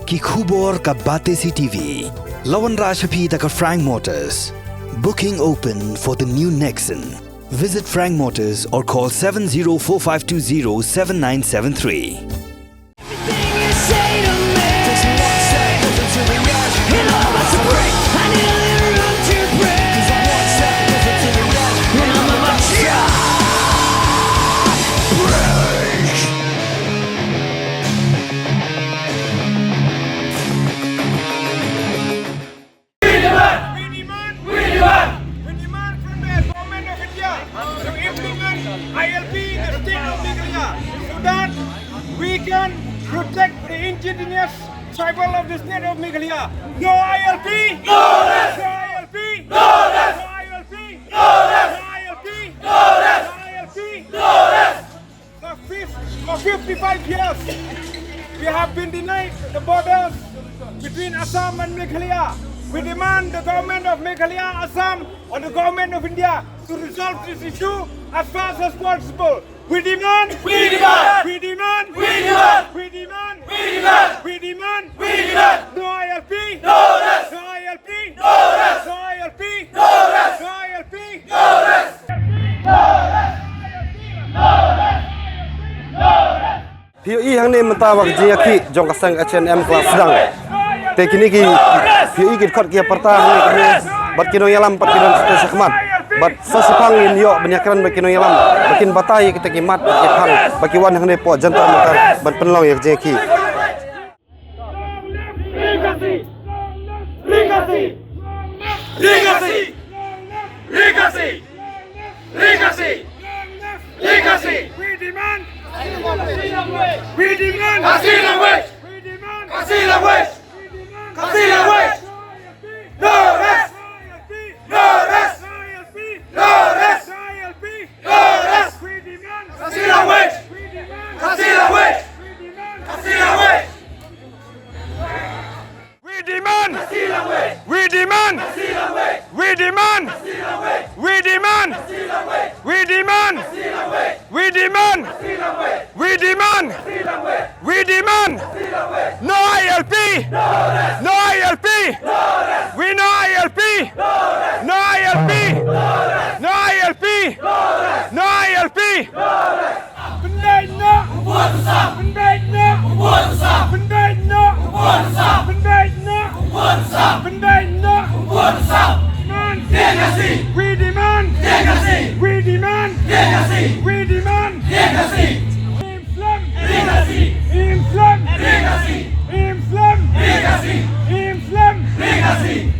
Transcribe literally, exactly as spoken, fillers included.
Ki khubor ka Batesi TV. La wanrah sha phi da ka Frank Motors. Booking open for the new Nexon. Visit Frank Motors or call seven zero four five two zero seven nine seven three. We demand, we demand, we demand from the government of India to implement I L P in the state of Meghalaya so that we can protect the indigenous tribal of the state of Meghalaya. No I L P! No rest! No I L P! No rest! No I L P! No rest! No I L P! No rest! No I L P! No rest! For fif-, for fifty-five years, we have been denied the borders between Assam and Meghalaya. We demand the government of Meghalaya, Assam, or the government of India to resolve this issue as fast as possible. We demand, we demand, we demand, we demand, we demand, we demand, we demand, we demand, no I L P, no rest, no I L P, no rest, no I L P, no rest, no I L P, no rest. Phi ïohi hangne mynta ba ka jingïakhih jong ka seng H A N M ka la sdang. Te kine ki, phi ïohi ki dkhot ki ïa pyrta hangne kine bad ki nongïalam pat ki don shatei shakhmat. Bad sa shiphang ngin ïoh ban ïakren bad ki nongïalam ba kin batai ïa kita ki mat bad ki phang ba ki wan hangne hapoh Jantar Mantar ban pynlong ïa ka jingïakhih. Legacy! Legacy! Legacy! We demand! We demand! Khasi language! We demand! Khasi language! We demand! Khasi language! No rest! No rest! No rest! No rest! We demand! Khasi language! We demand! Khasi language! We demand! Khasi language! We demand! Khasi language! We demand! Khasi language! We demand! Khasi language! We demand! Khasi language! We demand! Khasi language! We demand! Khasi language! We demand! Khasi language! No I L P! No rest! No I L P! No rest! We no I L P! No rest! No I L P! No rest! No I L P! No I L P! No rest! No I L P! No rest! Pynbeit noh! Pynbeit noh! Pynbeit noh! Pynbeit noh! Pynbeit noh! Pynbeit noh! Demand! We demand! We demand! We demand! Im slem! Im slem! Im slem! Im slem!